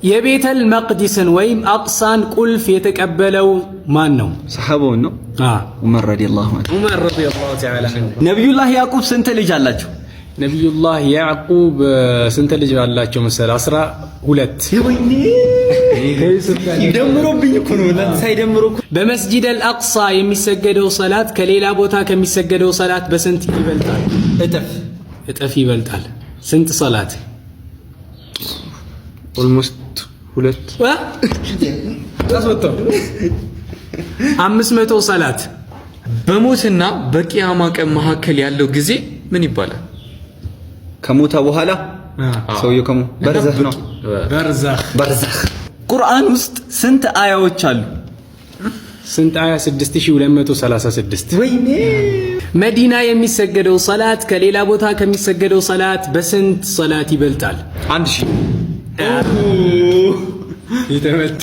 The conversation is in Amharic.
የቤተል መቅዲስን ወይም አቅሳን ቁልፍ የተቀበለው ማን ነው? ሰሐባውን ነው። ዑመር ረዲየላሁ ዐንሁ። ዑመር ረዲየላሁ ተዓላ ዐንሁ። ነቢዩላህ ያዕቁብ ስንት ልጅ አላቸው? ነቢዩላህ ያዕቁብ ስንት ልጅ አላቸው መሰለህ? 12። ደምሮብኝ እኮ ነው፣ ሳይደምሮ እኮ። በመስጂድ አልአቅሳ የሚሰገደው ሰላት ከሌላ ቦታ ከሚሰገደው ሰላት በስንት ይበልጣል? እጥፍ። እጥፍ ይበልጣል። ስንት ሰላት? Almost ሁለት። 500 ሰላት። በሞትና በቂያማ ቀን መካከል ያለው ጊዜ ምን ይባላል? ከሞተ በኋላ ሰውየው በርዘህ ነው። በርዘኽ። በርዘህ። ቁርአን ውስጥ ስንት አያዎች አሉ? ስንት አያ? 6236። ወይኔ! መዲና የሚሰገደው ሰላት ከሌላ ቦታ ከሚሰገደው ሰላት በስንት ሰላት ይበልጣል? 1000። የተመታ።